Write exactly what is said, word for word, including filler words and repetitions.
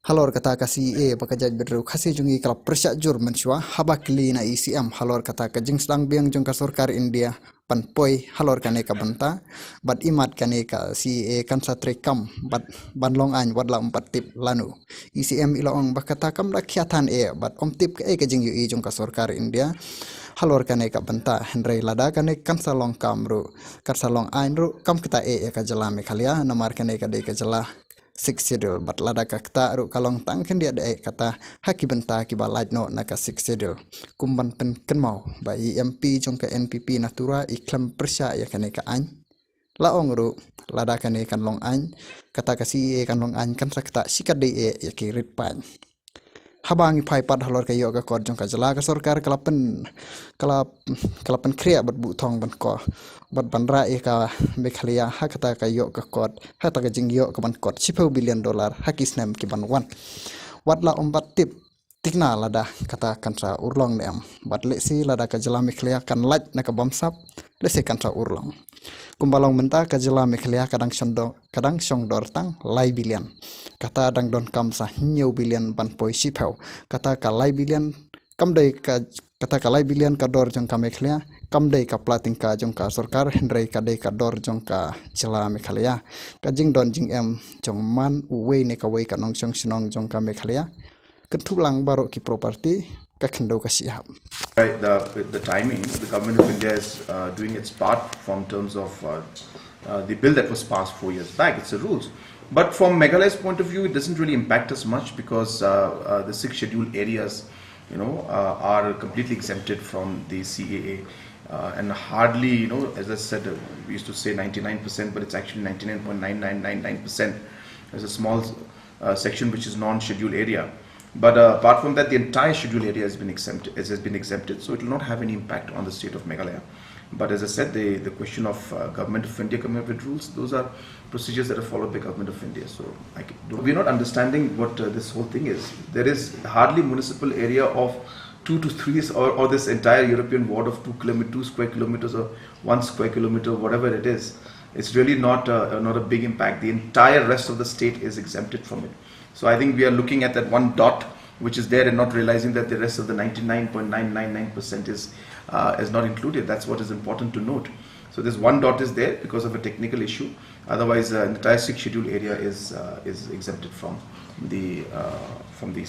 Halor kata ka C A A ba ka jaitbynriew Khasi jong ngi ka la pyrshah jur mynshuwa haba kylli na i C M halor kata ka jingsdang biang jong ka sorkar India ban poi halor kane ka bynta, bad imat kane ka C A A kan sa treikam bad ban long aiñ wat la ym pat tip lano. I C M i la ong ba kata kam da khia than eh bad ym tip kaei ka jingïohi jong ka sorkar India halor kane ka bynta, hynrei lada kane kan sa long kam ruh, kan sa long aiñ ruh, kam kata eh ïa ka jylla Meghalaya, namar kane ka dei ka jylla Sixth Schedule, bad lada ka kata ruh ka long tang khyndiat eh kata ha ki bynta kiba lait noh na ka Sixth Schedule. Kum ban pynkynmaw ba i M P jong ka N P P na Tura i khlem pyrshah ïa kane ka aiñ. La ong ruh, lada kane kan long aiñ, kata ka C A A kan long aiñ kan sa ktah shikatdei eh ïa ki rit paid. Haba ngi phai pat halor ka ïoh ka kot jong ka jylla, ka sorkar ka la pyn, ka la, ka la pynkhreh bad buh thong ban ko, bad ban rah ïa ka Meghalaya ha kata ka ïoh ka kot, ha kata ka jingïoh ka ban kot shiphew billion dollar ha ki snem ki ban wan. Wat la ym pat tip thikna lada kata kan sa urlong ne em. Bad lehse lada ka jylla Meghalaya kan lait na ka bamsap, lehse kan sa urlong. Kumba long mynta ka jylla Meghalaya ka dang shong dor, ka dang shong dor tang lai billion. Kata dang donkam sa hynñiew billion ban poi shiphew. Kata ka lai billion kam dei ka, kata ka lai billion ka dor jong ka Meghalaya kam dei ka pla tyngka jong ka sorkar, hynrei ka dei ka dor jong ka jylla Meghalaya. Ka jingdon jingem jong man uwei ne kawei ka nongshong shnong jong ka Meghalaya. Kynthup lang baroh ki property, ka khyndew ka shyiap. Right, the, the timing, the government of India is uh, doing its part from terms of uh, uh, the bill that was passed four years back. It's the rules. But from Meghalaya's point of view, it doesn't really impact us much because uh, uh, the six scheduled areas, you know, uh, are completely exempted from the C A A. Uh, and hardly, you know, as I said, uh, we used to say ninety-nine percent, but it's actually ninety-nine point nine nine nine nine percent. There's a small uh, section which is non-scheduled area. But uh, apart from that, the entire scheduled area has been exempted. Has been exempted, so it will not have any impact on the state of Meghalaya. But as I said, the, the question of uh, Government of India coming up with rules, those are procedures that are followed by Government of India. So I, we're not understanding what uh, this whole thing is. There is hardly municipal area of two to three, or, or this entire European ward of two kilometers, two square kilometers, or one square kilometer, whatever it is. It's really not a, not a big impact. The entire rest of the state is exempted from it. So I think we are looking at that one dot which is there and not realizing that the rest of the ninety-nine point nine nine nine percent is uh, is not included. That's what is important to note. So this one dot is there because of a technical issue. Otherwise, uh, the entire sixth schedule area is uh, is exempted from the uh, from the